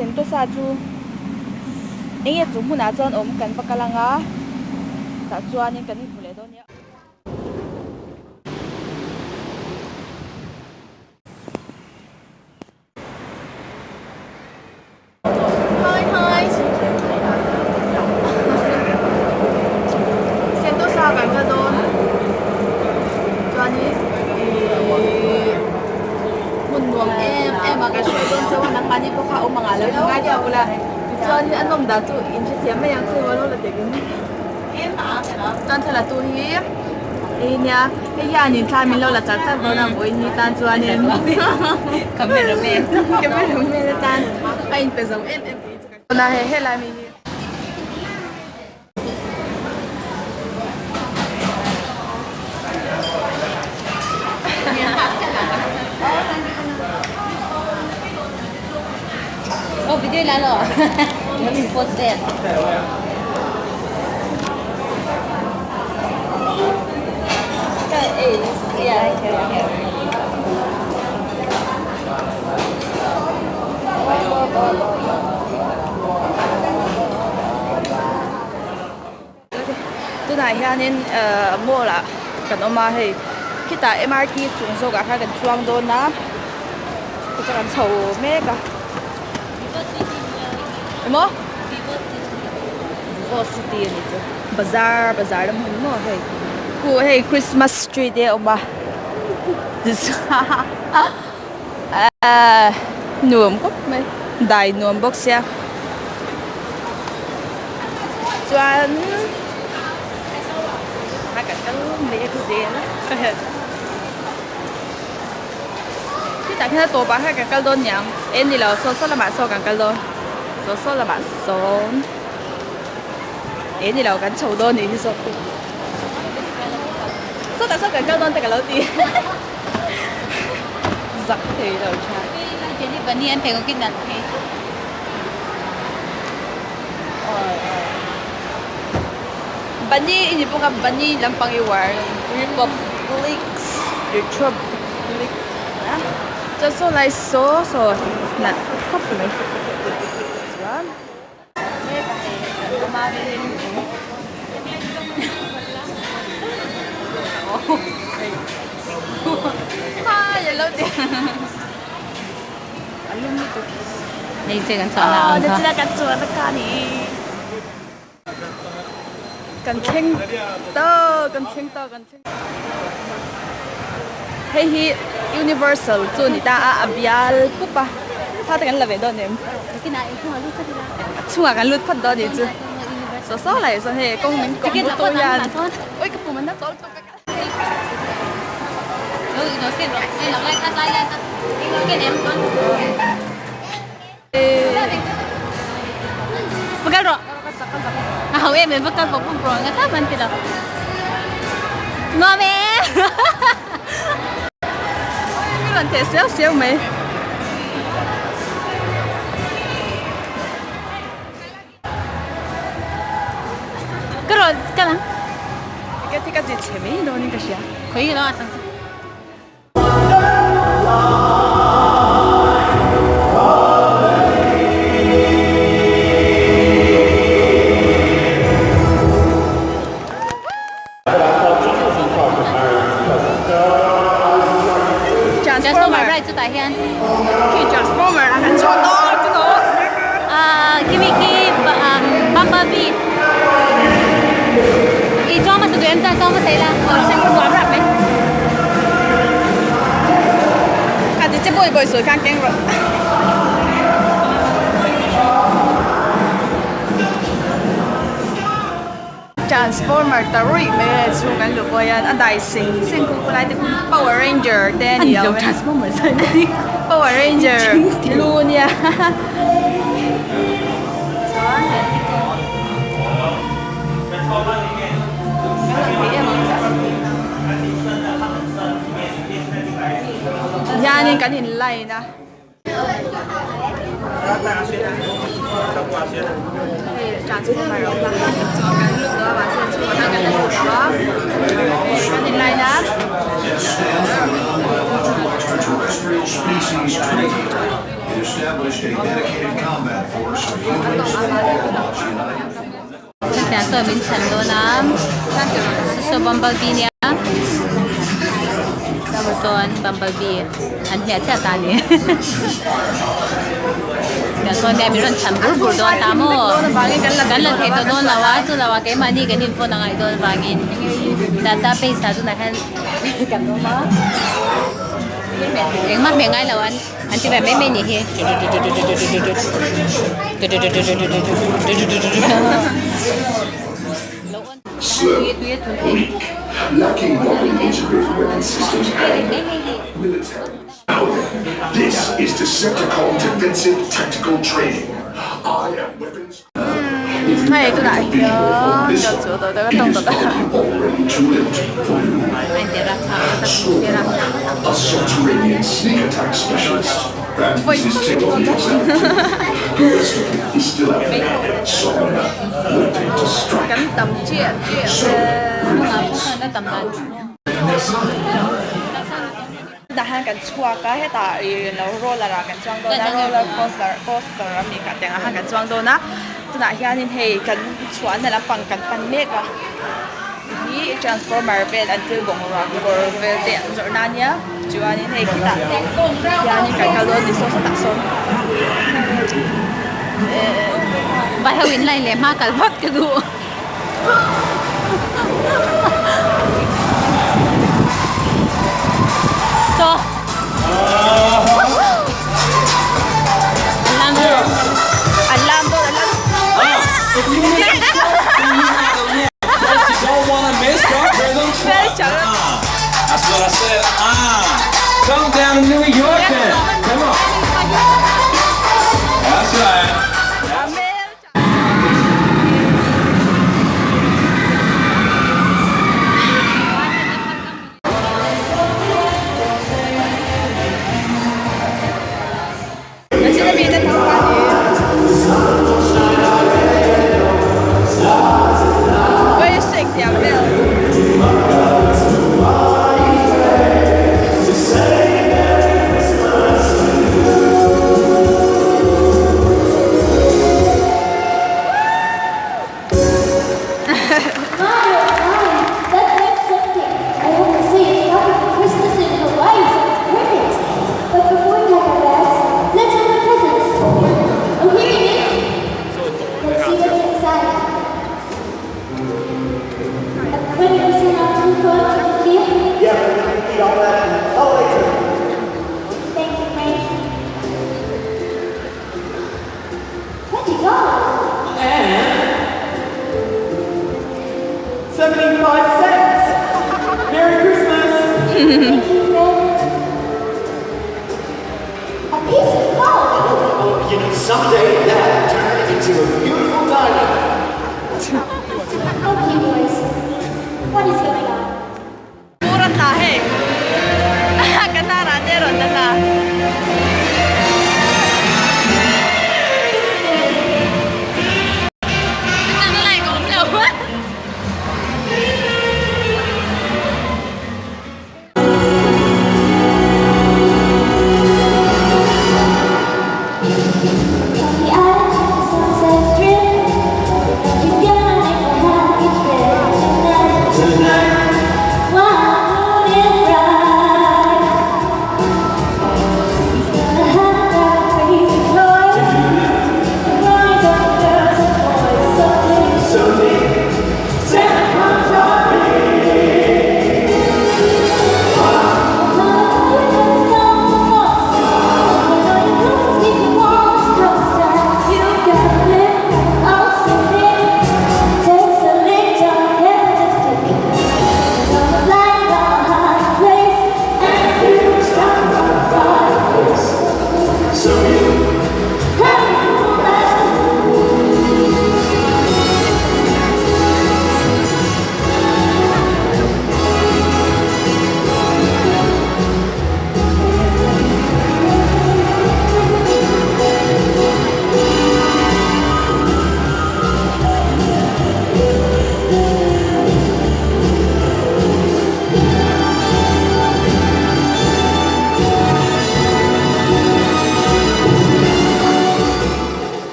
Sentosa chu eng nge chu hmunah chuan awm kan va kal ang a tah chuanin kan inhmu leh dawn nia. Hi hi Sentosa kan kal dawn chuanin ihh hmun nuam em em a kan hruai dawn chauh a nangmahni pawh kha awm ang ah lo in ngai deuh ula tichuanin a nawm dan chu in hrethiam mai ang chu a lo la tek in chuan thla la tu hi hei nia hei hianin thla min lo la char char dawn a vawiin ni tan chuanin cameraman cameraman atan a inpe zo em em tih chu ka hria hei helai mi hi. Oh video la lo min post vel. Tunah hianin ehh mall ah kan awm a hei khitah M_R_T chung zawkah khan kan chuang dawn a tichuan kan chho mek a emaw Vivo city a nih chu bazar bazar lam hun maw hei khu hei christmas tree te a awm a ehh nuam khawp mai dai nuam bawk sia chuan a kan kal mek zel a khitah khian a tawpah khan kan kal dawn niang e ni lo saw saw lamah saw kan kal dawn saw saw lamah sawn e ni lo kan chho dawn nih hi zawk te sawtah sawn kan kal dawn te ka lo ti zak thei lo tha. Bunny i ni bawk a bunny lampang i uar republics republic a chuan saw lai saw saw nalh khawp mai chuan hi alo ti a lum lutuk Hei che kan chhuahna ang kha. Kan chuahna kha ni. Kan thleng ta kan thleng ta kan thleng. Hei hi Universal chu ni ta a a bial pup a. Tha te kan la ve dawn em? A chhungah kan lut phawt dawn ni chu. Saw saw lai saw hei kawng min kawh hmu tu hian. Oi ka pum a na tawlh tuk a. Pakal rawh. A ho em em pakal pawh pum rawh nga ta man ti lo. Nuam e. Mi rawn theh siau siau mai. Ka rawn kal ang. Ticket hi ka ti chhe mai dawnin ka hria. Khawi hi lo a sang chu. Transformer right chutah hian khi transformer a kan chhuak dawn chu tawh ah kimi khi bumblebee i chuang hmasa duh em chuan chuang hmasa ila nuam rap mai kha ti che bawi bawi sawi khan keng rawh. Transformer ta ruih mai a chhung an luh pawh hian a dai seng seng kawng pawh lai te kha power ranger te a ni awm e power ranger lu a nia chuan hianin kan in line a. Saw min chhan dawn a saw bumblebee nia sawn bumblebee an hliah chiah ta a ni tah sawn nia min rawn chhan bur bur dawn ta maw kan la thei tawh dawn lo a chu lo ah keimahni kan invawn a ngaih dawn vangin database ah tunah hian kan awm a engmah hmeh ngai lo an. An ti ve mai mai nih hi. Slow, weak, lacking modern integrated weapon systems and military. Now then, this is Decepticon Defensive Tactical Training. I am weapons. Hei tunah hian Kan tam chiah chiah Kan Tah hian kan chhuak a hetah ih lo roller ah kan chuang dawn a roller coaster coaster a mi kha tiang ah khan kan chuang dawn a tunah hianin hei kan chhuahna lampang kan pan mek a hi transformer vel an thil bungrua kawr vel te an zawrh na ania chuanin hei khitah hianin kan kal dawn a ni saw sawtah sawn Vai ho in line leh hma kal vak ka duh. So. An lam dawn an lam. You don't wanna miss the rhythm truck. That's what I said. Ah, come down to New York then. Come on. That's right. My, oh my, that makes something. I have to say, tropical Christmas in Hawaii sounds perfect. But before we pack our bags, let's open presents. Oh, here it is. Let's see what's inside. A 20% off coupon to the gift. Yeah, we're gonna need all that holiday turkey. Thank you, Frank. $20. 75 cents. Merry Christmas. Thank you, Fred. A piece of cloth. You know, someday